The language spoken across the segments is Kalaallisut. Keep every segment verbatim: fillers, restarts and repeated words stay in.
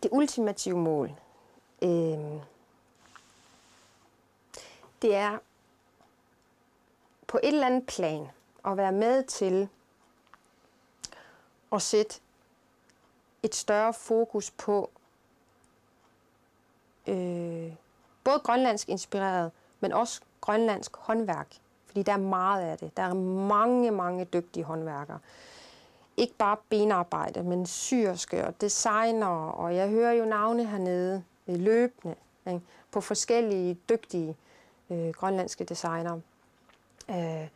det ultimative mål, øh, det er på et eller andet plan at være med til at sætte et større fokus på øh, både grønlandsk inspireret, men også grønlandsk håndværk. Fordi der er meget af det. Der er mange, mange dygtige håndværkere. Ikke bare benarbejde, men syerske og designere, og jeg hører jo navne hernede øh, løbende, ikke? På forskellige dygtige øh, grønlandske designere. Øh,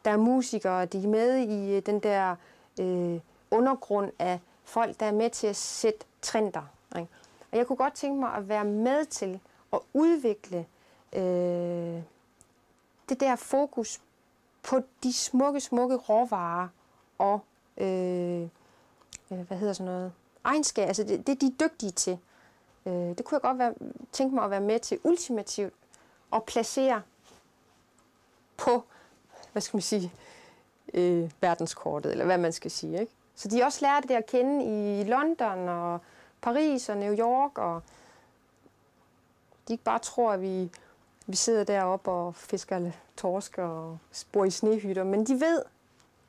der er musikere, de er med i øh, den der øh, undergrund af folk, der er med til at sætte trender. Ikke? Og jeg kunne godt tænke mig at være med til at udvikle øh, det der fokus på de smukke, smukke råvarer og øh, øh, hvad hedder sådan noget, egenskaber, altså det, det, de er dygtige til. Øh, det kunne jeg godt være, tænke mig at være med til ultimativt at placere på, hvad skal man sige, øh, verdenskortet, eller hvad man skal sige, ikke? Så de også lærer det at kende i London og Paris og New York, og de ikke bare tror, at vi, vi sidder deroppe og fisker torsk og bor i snehytter, men de ved,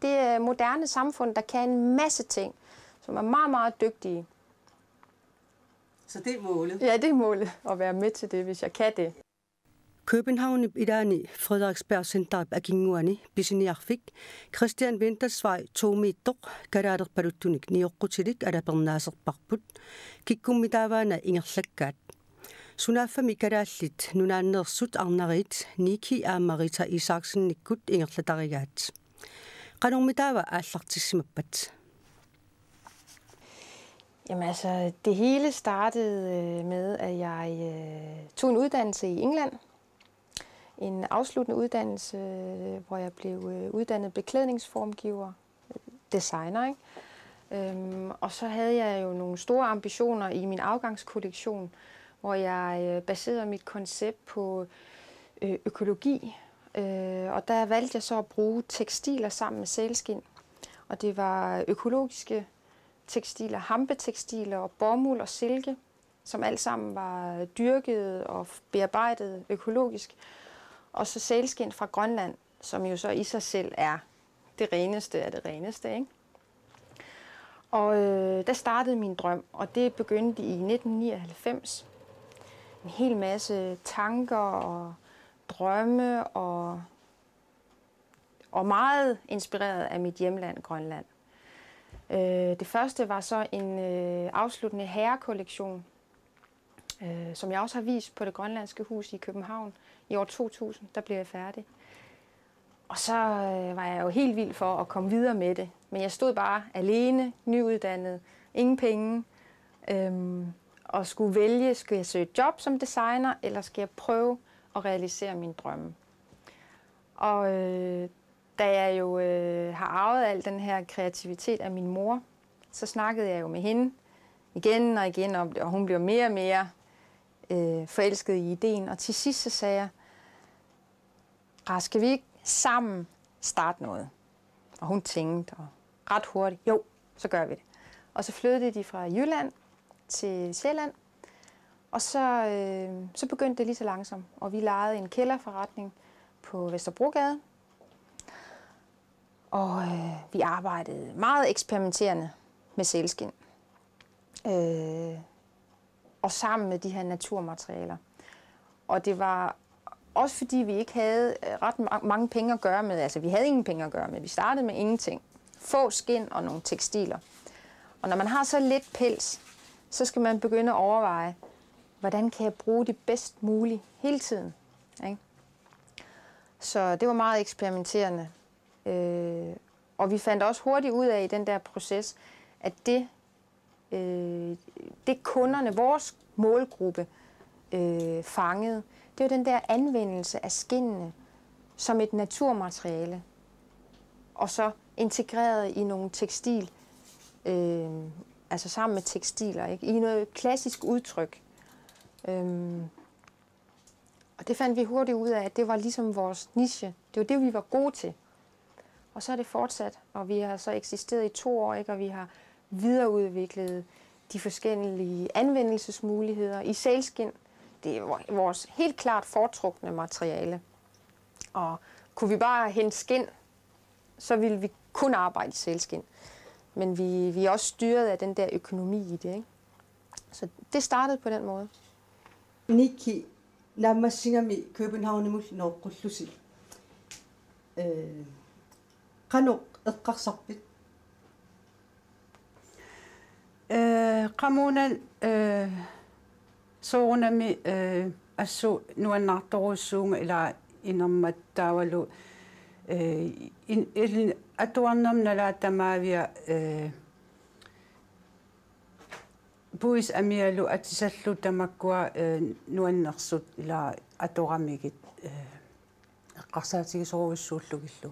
det er moderne samfund, der kan en masse ting, som er meget, meget dygtige. Så det er målet? Ja, det er målet, at være med til det, hvis jeg kan det. Københavnip ilaani Frederiksberg Centerip akinnguani pisiniarfik Christian Wintersvej to-miittoq kalaalerpaluttunik nioqqutilik alapernaaserparput, kikkummitaavaana ingerlakkaat. Sunaaffami Kalaallit Nunaanneersut Arnariit Niki aamma Rita Isaksenikkut ingerlatarigaat. Qanormitaava aallartissimappat? Jamen altså, det hele startede øh, med, at jeg øh, tog en uddannelse i England. En afsluttende uddannelse, øh, hvor jeg blev øh, uddannet beklædningsformgiver, designer, ikke? Øhm, og så havde jeg jo nogle store ambitioner i min afgangskollektion, hvor jeg øh, baserede mit koncept på øh, økologi. Øh, og der valgte jeg så at bruge tekstiler sammen med sælskind. Og det var økologiske tekstiler, hampetekstiler og bomuld og silke, som alt sammen var dyrket og bearbejdet økologisk. Og så sælskind fra Grønland, som jo så i sig selv er det reneste af det reneste, ikke? Og øh, der startede min drøm, og det begyndte i nitten nioghalvfems. En hel masse tanker og drømme og og meget inspireret af mit hjemland Grønland. Øh, det første var så en øh, afsluttende herrekollektion, øh, som jeg også har vist på Det Grønlandske Hus i København i år to tusind. Der blev jeg færdig. Og så øh, var jeg jo helt vild for at komme videre med det. Men jeg stod bare alene, nyuddannet, ingen penge, øhm, og skulle vælge, skal jeg søge job som designer, eller skal jeg prøve at realisere mine drømme? Og øh, da jeg jo øh, har arvet al den her kreativitet af min mor, så snakkede jeg jo med hende igen og igen om det, og hun blev mere og mere øh, forelsket i ideen. Og til sidst så sagde jeg, "Raa, skal vi ikke sammen starte noget?" Og hun tænkte, og ret hurtigt, "Jo, så gør vi det." Og så flyttede de fra Jylland til Sjælland, og så, øh, så begyndte det lige så langsomt. Og vi lejede en kælderforretning på Vesterbrogade, og øh, vi arbejdede meget eksperimenterende med sælskind. Øh, og sammen med de her naturmaterialer. Og det var også fordi, vi ikke havde øh, ret ma- mange penge at gøre med. Altså, vi havde ingen penge at gøre med. Vi startede med ingenting. Få skind og nogle tekstiler. Og når man har så lidt pels, så skal man begynde at overveje, hvordan kan jeg bruge det bedst muligt hele tiden? Ikke? Så det var meget eksperimenterende. Øh, og vi fandt også hurtigt ud af i den der proces, at det, øh, det kunderne, vores målgruppe, øh, fangede, det var den der anvendelse af skindene som et naturmateriale, og så integreret i nogle tekstil, øh, altså sammen med tekstiler, ikke? I noget klassisk udtryk. Øhm, og det fandt vi hurtigt ud af, at det var ligesom vores niche. Det var det, vi var gode til. Og så er det fortsat, og vi har så eksisteret i to år, ikke? Og vi har videreudviklet De forskellige anvendelsesmuligheder i sælskind. Det er vor- vores helt klart foretrukne materiale. Og kunne vi bare hente skind, så ville vi kun arbejde i sælskind. Men vi, vi er også styret af den der økonomi i det, ikke? Så det startede på den måde. Nikki, naammassigami Københavnimut nooqqullusi. Øh, qanoq eqqarsarpit? Øh, qamuuna, øh, soorunami, øh, assut nuannaartorujussuuvunga ila inermat taavalu, øh, in- il- atuarnerma nalaani tamaavia, øh, puisit amigalu atisallu tamakkua, øh, nuannersut ila atoramigit, øh, eqqarsaatigisorujussuullugillu.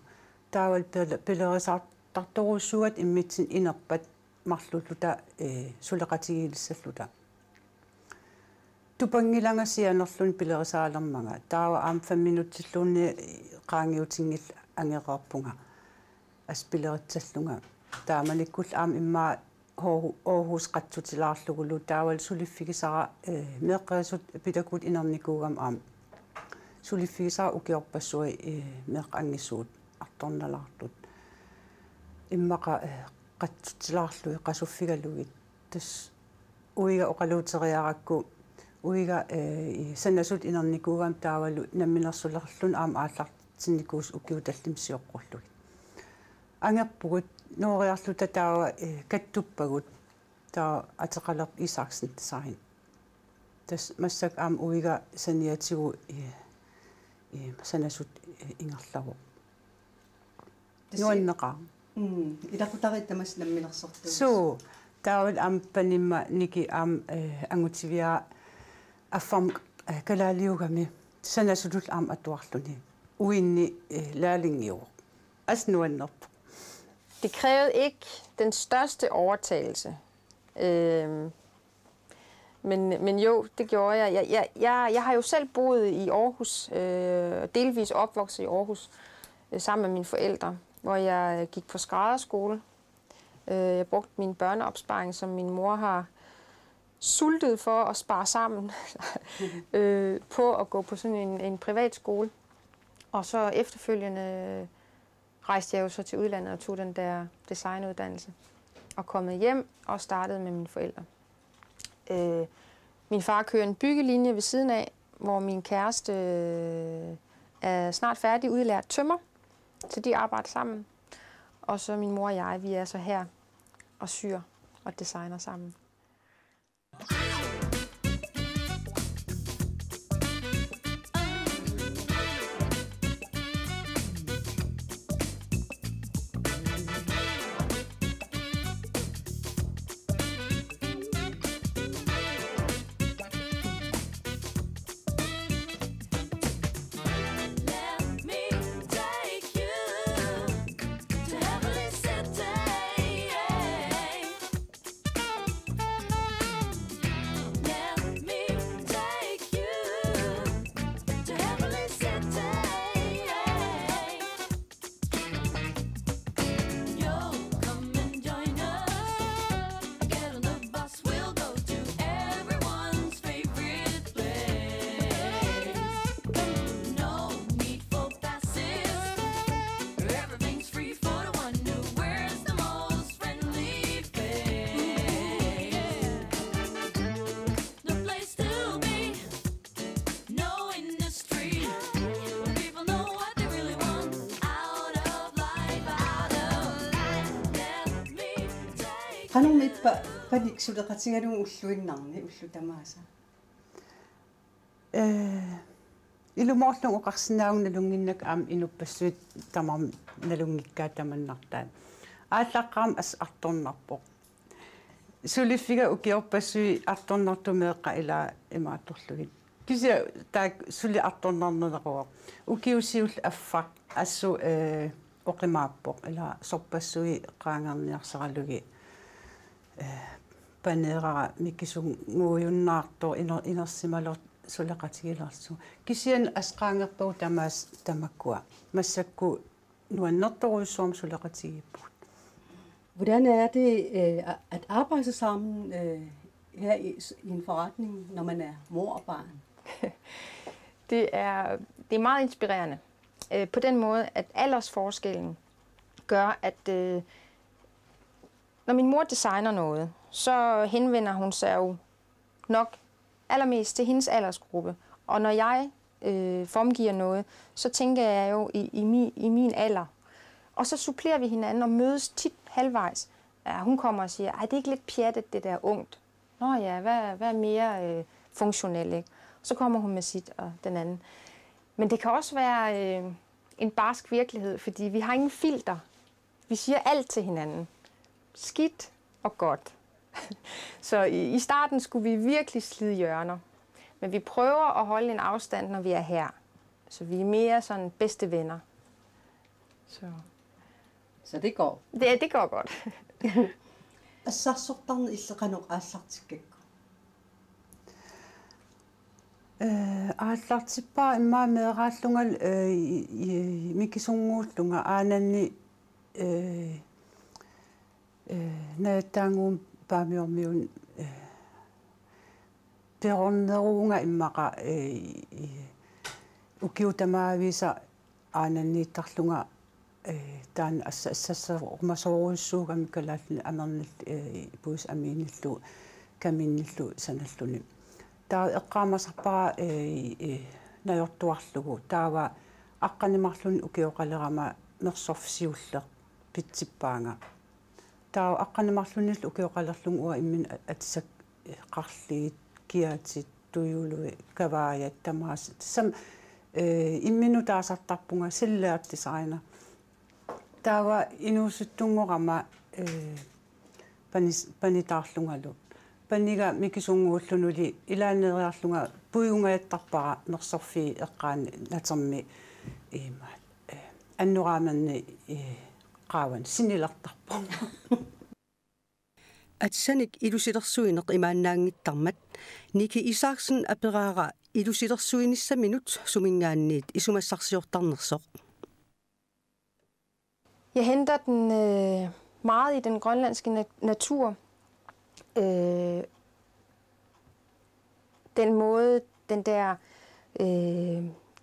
Taavalu pil- pilerisaartartorujussuugatta immitsinnut inerpat marluulluta, øh, suleqatigiilissalluta. Tupanngilanga sianerluni pilerisaalermanga. Taava aamma fem minutsilluunniit qaangiutinngillat angereerpunga. Assut pileritsallunga. Taamanikkullu aamma immaqa Aarhu-, Aarhus qatsutilaarlugulu taavalu suliffigisara, øh, meeqqerisassat pitakuut inernikuugamik aamma. Suliffigisara ukiorpassuit, øh, meeqqat angissuut artornalaartut. Immaqa, øh, qatsutilaarlugit qasuffigalugit. Tassa uiga oqaluuteriarakku uiga, øh, i sanasutut inernikuugamik taavalu namminersulerluni aamma aallartinnikuusoq ukiut tallimat sioqqullugit. Angerpugut nooriarluta taava, øh, kattuppagut taava ateqalerpoq Isaksen Design. Tassa massakkut aamma uiga saniatigut, øh, øh, sanasutut, øh, ingerlavoq. Tassa nuanneqaaq. Mm, ilaqutariit tamassi namminersortuusoq. Suu, taavalu aamma panimma Nikki aamma, øh, angutiviaa affarmik, øh, kalaaliugami sanasutullu aamma atuarluni. Uinni, øh, lærlingiuvoq. Assut nuannerpoq. Det krævede ikke den største overtalelse. Øhm, men, men jo, det gjorde jeg. Jeg, jeg, jeg. Jeg har jo selv boet i Aarhus, øh, delvis opvokset i Aarhus, øh, sammen med mine forældre, hvor jeg gik på skrædderskole. Øh, jeg brugte min børneopsparing, som min mor har sultet for at spare sammen, øh, på at gå på sådan en, en privatskole. Og så efterfølgende rejste jeg jo så til udlandet og tog den der designuddannelse. Og kommet hjem og startede med mine forældre. Øh, min far kører en byggelinje ved siden af, hvor min kæreste, øh, er snart færdig udlært tømrer, så de arbejder sammen. Og så min mor og jeg, vi er så her og syr og designer sammen. Qanormi ippa panik suleqatigalugu ulluinnarni ullut tamaasa? Øh, ilumoorlunga oqarsinnaavunga nalunnginnakku aamma inuppassuit tamarmik nalunngikkaat tamannartaat. Aallaqqaammut assut artornarpoq. Suliffiga ukiorpassuit artornartut meeqqat ilaa imaattorlugit. Kisianni taakku suli artornarneruvoq. Ukiut siulliit affaq assut, øh, oqimaappoq ilaa sorpassuit qaangerniarsaralugit. Øh, paneerara mikisunnguujunnaartoq iner-, inersimalersoq suleqatigilersoq. Kisianni assut qaangerpagut tamaasa tamakkua. Massakkut nuannertorujussuarmik suleqatigiippugut. Hvordan er det øh, at- at arbejde sammen øh, her i, i en forretning, når man er mor og barn? Det er, det er meget inspirerende. Øh, på den måde, at aldersforskellen gør, at øh, når min mor designer noget, så henvender hun sig jo nok allermest til hendes aldersgruppe. Og når jeg øh, formgiver noget, så tænker jeg jo i, i, min, i min alder. Og så supplerer vi hinanden og mødes tit halvvejs. Ja, hun kommer og siger, ej, det er ikke lidt pjattet, det der ungt. Nå ja, hvad, hvad er mere øh, funktionelt, ikke? Så kommer hun med sit og den anden. Men det kan også være øh, en barsk virkelighed, fordi vi har ingen filter. Vi siger alt til hinanden. Skidt og godt. Så i, i starten skulle vi virkelig slide hjørner. Men vi prøver at holde en afstand, når vi er her. Så vi er mere sådan bedste venner. Så Så det går. Det, det går godt. Assarsortarneq illit qanoq aallartikkakku? Ee, aallartippara immaqa meeraallunga ee, i- i- mikisunnguullunga aananni ee, ee, najattaannguup Paamiormiuni ee, perorneruunga immaqa ee, i- ukiut tamaavisa aananniittarlunga ee, taanna assa- assassarumasoorujussuugami kalaallinit amerniit ee, puis amiinillu kaminnillu sanalluni. Taava eqqaamasarpara ee, ee, najortuarlugu. Taava aqqaneq-marlunnik ukioqalerama nersorfik siulleq pitsippaanga. Taava aqqaneq-marlunnillu ukioqalerlunga uanga imminut atisat qarliit, kiatit, tujului, kavaajat tamaasa. Tassami ee, imminut taasartarpunga sellerdesigner. Taava inuusuttunngorama ee, panis- panitaarlungalu. Paniga mikisunnguullunuli ilaanneeriarlunga puigungajattarpara nersorfiit eqqaani natermi imaat ee, annoraamerni ee, qaavanut sinilertarpoq. Atisanik ilusilersuineq imaannaanngittarmat Niki Isaksen aperaara ilusilersuinissaminut suminngaanniit isumassarsiortarnersoq. Jeg henter den øh, meget i den grønlandske nat- natur. Øh, den måde, den der, øh,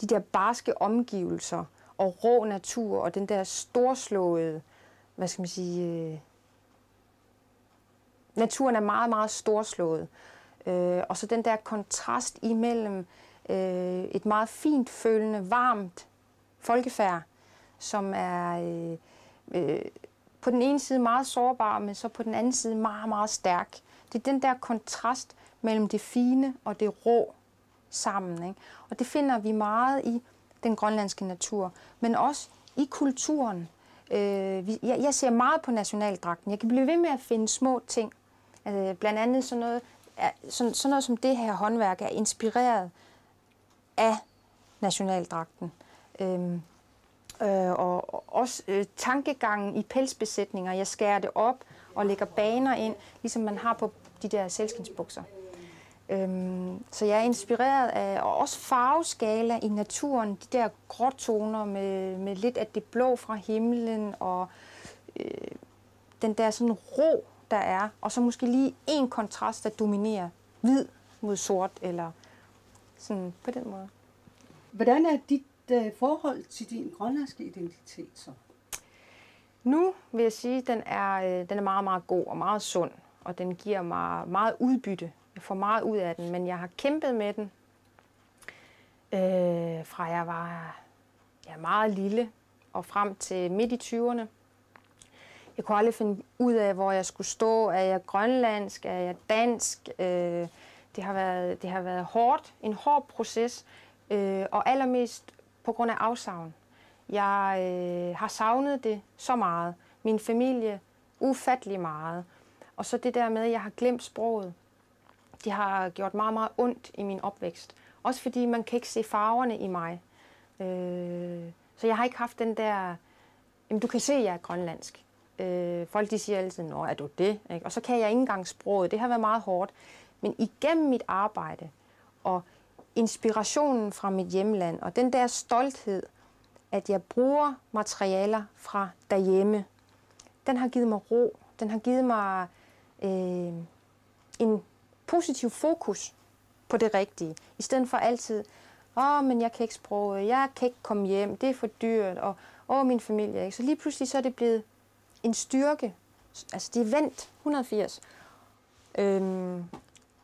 de der barske omgivelser og rå natur og den der storslåede, hvad skal man sige, øh, naturen er meget, meget storslået. Øh, og så den der kontrast imellem øh, et meget fint følende, varmt folkefærd, som er øh, øh, på den ene side meget sårbar, men så på den anden side meget, meget stærk. Det er den der kontrast mellem det fine og det rå sammen. Ikke? Og det finder vi meget i den grønlandske natur, men også i kulturen. Øh, vi, jeg, jeg ser meget på nationaldragten. Jeg kan blive ved med at finde små ting. Øh, blandt andet sådan noget, er- sådan, sådan noget som det her håndværk er inspireret af nationaldragten. Øhm, øh, og og også øh, tankegangen i pelsbesætninger. Jeg skærer det op og lægger baner ind, ligesom man har på de der sælskindsbukser. Øhm, så jeg er inspireret af, og også farveskala i naturen, de der gråtoner med, med lidt af det blå fra himlen, og øh, den der sådan ro, der er, og så måske lige en kontrast, der dominerer, hvid mod sort, eller sådan på den måde. Hvordan er dit øh, forhold til din grønlandske identitet så? Nu vil jeg sige, at den er, øh, den er meget, meget god og meget sund, og den giver mig meget udbytte. Jeg får meget ud af den, men jeg har kæmpet med den, øh, fra jeg var ja, meget lille og frem til midt i tyverne. Jeg kunne aldrig finde ud af, hvor jeg skulle stå. Er jeg grønlandsk? Er jeg dansk? Øh, det, har været, det har været hårdt, en hård proces, øh, og allermest på grund af afsavn. Jeg øh, har savnet det så meget. Min familie ufattelig meget. Og så det der med, at jeg har glemt sproget. Det har gjort meget, meget ondt i min opvækst. Også fordi man kan ikke se farverne i mig. Øh, så jeg har ikke haft den der, jamen du kan se, at jeg er grønlandsk. Øh, folk de siger altid, nå, er du det? Ikke? Og så kan jeg ikke engang sproget. Det har været meget hårdt. Men igennem mit arbejde og inspirationen fra mit hjemland og den der stolthed, at jeg bruger materialer fra derhjemme, den har givet mig ro Den har givet mig øh, en positiv fokus på det rigtige, i stedet for altid, åh, men jeg kan ikke sproget, jeg kan ikke komme hjem, det er for dyrt, og åh, min familie ikke. Så lige pludselig så er det blevet en styrke. Altså, det er vendt hundrede og firs. Øhm,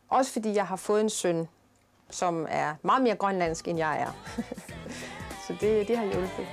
også fordi jeg har fået en søn, som er meget mere grønlandsk, end jeg er. Så det, det har hjulpet.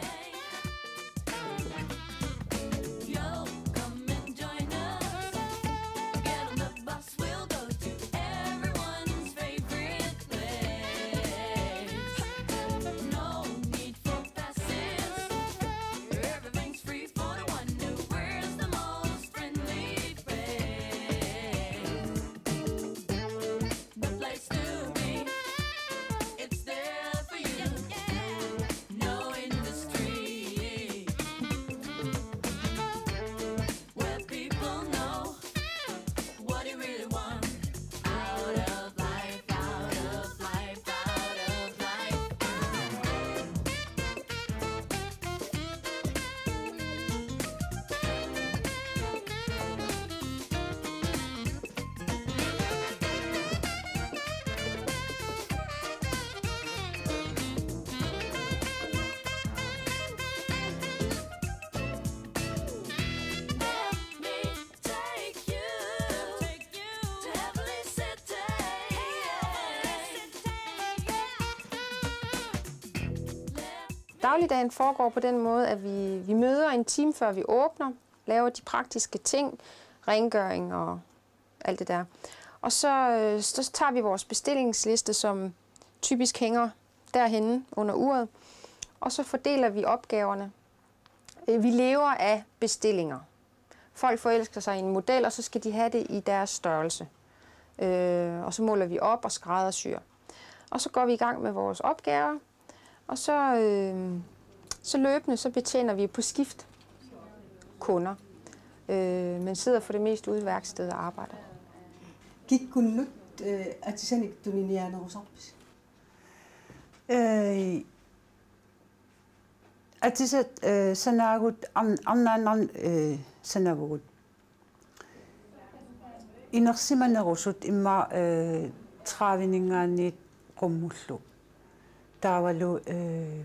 Dagligdagen foregår på den måde, at vi, vi møder en time før vi åbner, laver de praktiske ting, rengøring og alt det der. Og så, øh, så tager vi vores bestillingsliste, som typisk hænger derhenne under uret, og så fordeler vi opgaverne. Øh, vi lever af bestillinger. Folk forelsker sig i en model, og så skal de have det i deres størrelse. Øh, og så måler vi op og skræddersyr. Og så går vi i gang med vores opgaver, og så, øh, så løbende så betjener vi på skift kunder, øh, men sidder for det meste ude i værkstedet og arbejder. Kikkunnut, øh, atisanik tuniniaanerusarpisi? Øh, Atisat, øh, sanaagut am-, arnaannarnik, øh, sanavugut. Inersimanerusut immaqa, øh, tredive-ninngaanniit qummullu. Taavalu, øh,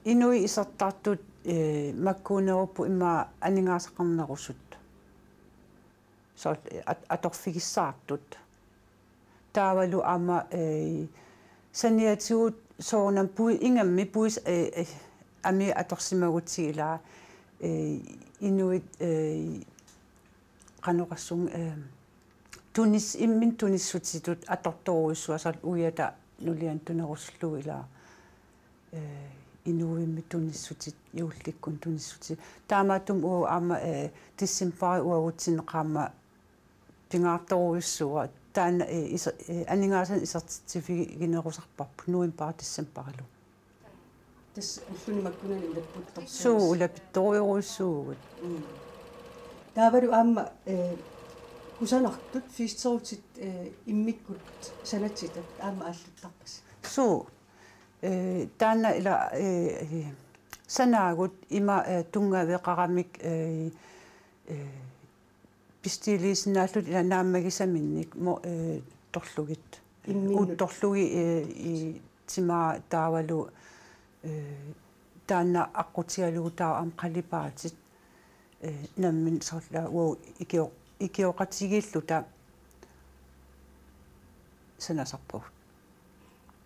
inuit isertartut, øh, makkuunerupput immaqa aningaasaqarnerusut. Soorlu at-, atorfigissaartut. Taavalu aamma, øh, saniatigut soorunami pui-, ingammik puis-, øh, øh, amia atorsimagutsigit ilaa, øh, inuit, øh, qanoq oqassuunga, øh, tunis-, imminut tunissutitut atortorujussuuaat soorlu uiata nulianut tunerusullugu ilaa. Øh, inuuimmik tunissutit, juullikkut tunissutit. Taamaattumik uagut aamma, øh, decembarip uagutsinneqarmat pingaartorujussuuara. Taanna, øh, iser-, øh, aningaasanik isertitsiffiginerusarparput novembarip decembarilu. Tassa ulluni makkunani ulapittorujussuuvoq. Suu, ulapittorujussuuvugut. Mm. Taavalu aamma, øh, kusanartut, fiisterutit, øh, immikkut sanatit aamma aalluttarpasi. Suu, øh, taanna ila, øh, øh, sanaagut ima, øh, tunngaveqaramik, øh, øh, bestiiliisinnaallutik ila naammagisaminnik mo-, øh, torlugit. Imminnut. Uuttorlugit, øh, i timaa taavalu, øh, taanna aqqutigalugu taava aamma qalipaatit, øh, nammineq soorlu uagut ikio-, ikioqatigiilluta sanasarpagut.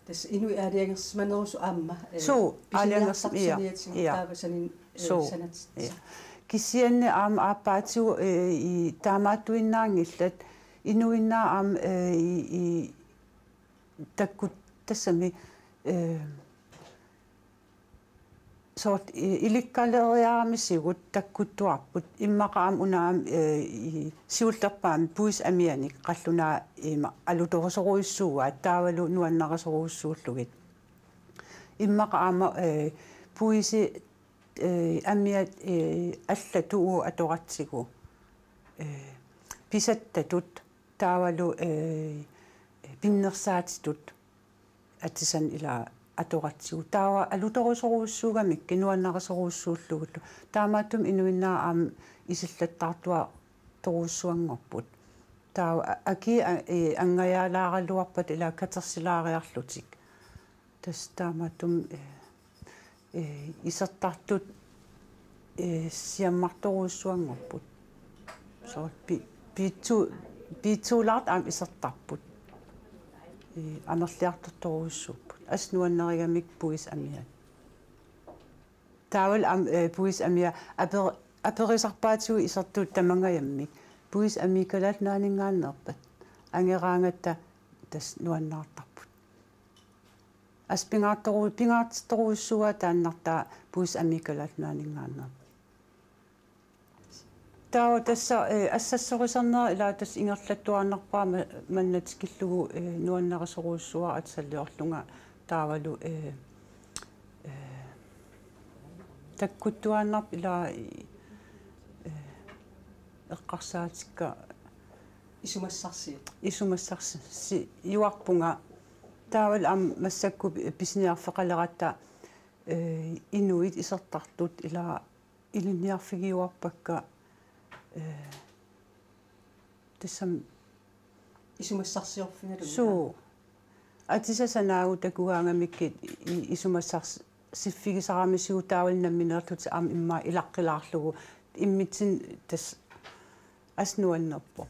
Tassa inuit aalajangersimanerusut aamma, øh, suu, aalajangersim-, ja, pisiniartartut saniatigut, ja, taava sanin-, øh, suu, sanat-, ja. Kisianni aamma aappaatigut, øh, i taamaattuinnaanngillat, inuinnaat aamma, øh, i, i takkut-, tassami, øh, soorlu i-, ilikkaleriaramisigut takkuttuarput, immaqa aamma una aamma, øh, i siullerpaamik puisit amianik qallunaat ima alutorisorujussuuaat taavalu nuannarisorujussuullugit. Immaqa aamma, øh, puisit, øh, amiat, øh, allatut uagut atoratsigu, øh, pisattatut taavalu, øh, pinnersaatitut atisanik ila atoratsigu. Taava alutorisorujussuugamikkit nuannarisorujussuullugulu. Taamaattumik inuinnaat aamma isillattaartuartorujussuanngorput. Taava a-, akii a-, ee, angajaalaaraluarpata ilaa katersilaariarlutik. Tassa taamaattumik, ee, ee, isertartut, ee, siammartorujussuanngorput. Soorlu pi-, piitsu-, piitsuulaartut aamma isertarput. Ee, amerliartortorujussuupput. Assut nuannarigamikku puisip amiat. Taavalu aamma, ee, puisip amia aper-, aperisarpaatigut isertut tamangajammik. Puisip amii Kalaallit Nunaanninngaanneerpat. Angeraangatta tassa nuannaartarput. Assut pingaartoru-, pingaartittorujussuuaa taannartaa puisip amii Kalaallit Nunaanninngaanneerpat. Taava tassa, ee, assassorisarnera ilaa tassa ingerlattuarnerpaaq ma-, manna tikillugu, ee, nuannarisorujussuuara atisaliorlunga taavalu, ee, ee, takkuttuaannarpoq ilaa, ee, eqqarsaatikka isumassarsi-, isumassarsiuarpunga. Taavalu aamma massakkut pi-, pisiniarfeqaleratta, ee, inuit isertartut ilaa ilinniarfigiuarpakka, ee, tassami isumassarsiorfigalugu. Suu. Atisat sanaagut takugaangamikkit i-, isumassars-, siffigisaramisigut taavalu nammineerlutik aamma immaqa ilaqqilaarlugu immitsinnut tassa assut nuannerpoq.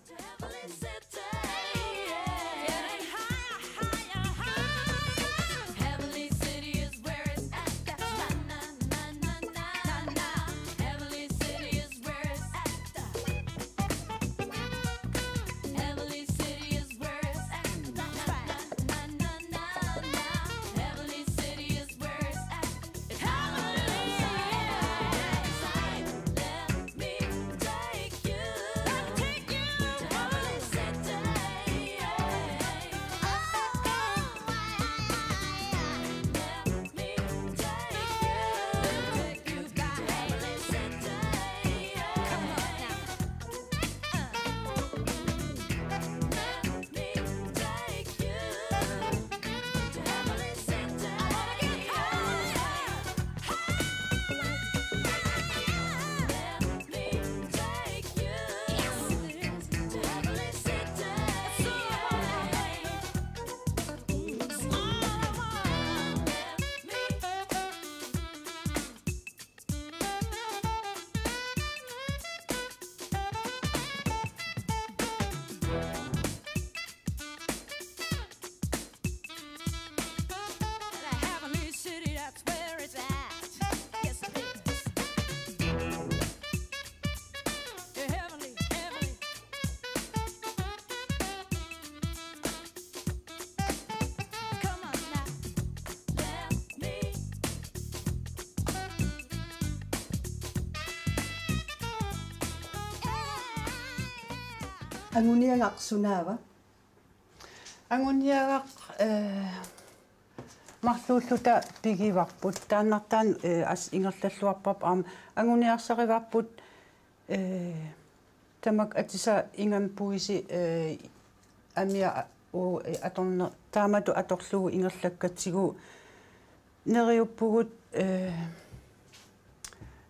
Anguniagaq sunaava? Anguniagaq, ee, marluulluta pigivarput. Taannartaaq, ee, assut ingerlalluarparput aamma anguniarsarivarput, ee, tamakku atisat ingammik puisip, ee, amia u-, ee, atorne-, taamatut atorlugu ingerlakkatsigu neriuppugut, ee,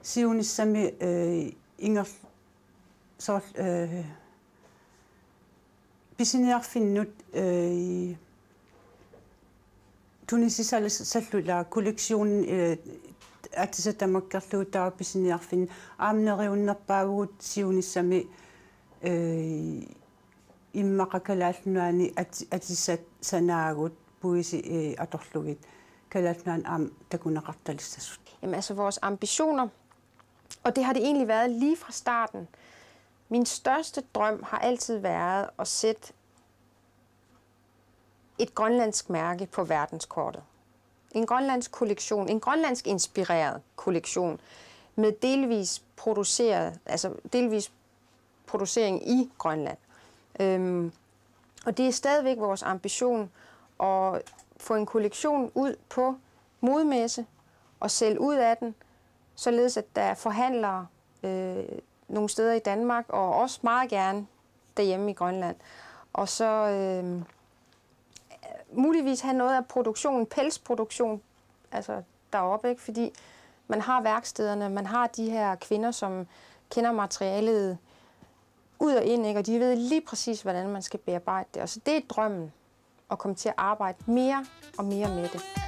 siunissami, ee, inger-, soorlu, ee, pisiniarfinnut, ee, tunisisallu ilaa kollektion, ee, atisat tamakkerlugu taava pisiniarfinnut aamma neriunnerpaavugut siunissami, ee, immaqa Kalaallit Nunaanni ati-, atisat sanaagut puisit, ee, atorlugit Kalaallit Nunaanni aamma takuneqartalissasut. Jamen, altså, vores ambitioner, og det har det egentlig været lige fra starten. Min største drøm har altid været at sætte et grønlandsk mærke på verdenskortet. En grønlandsk kollektion, en grønlandsk inspireret kollektion, med delvis produceret, altså delvis producering i Grønland. Øhm, og det er stadigvæk vores ambition at få en kollektion ud på modemesse og sælge ud af den, således at der er forhandlere, øh, nogle steder i Danmark, og også meget gerne derhjemme i Grønland. Og så, øh, Muligvis have noget af produktionen, pelsproduktion, altså deroppe, ikke? Fordi man har værkstederne, man har de her kvinder, som kender materialet ud og ind, ikke? Og de ved lige præcis, hvordan man skal bearbejde det. Og så det er drømmen, at komme til at arbejde mere og mere med det.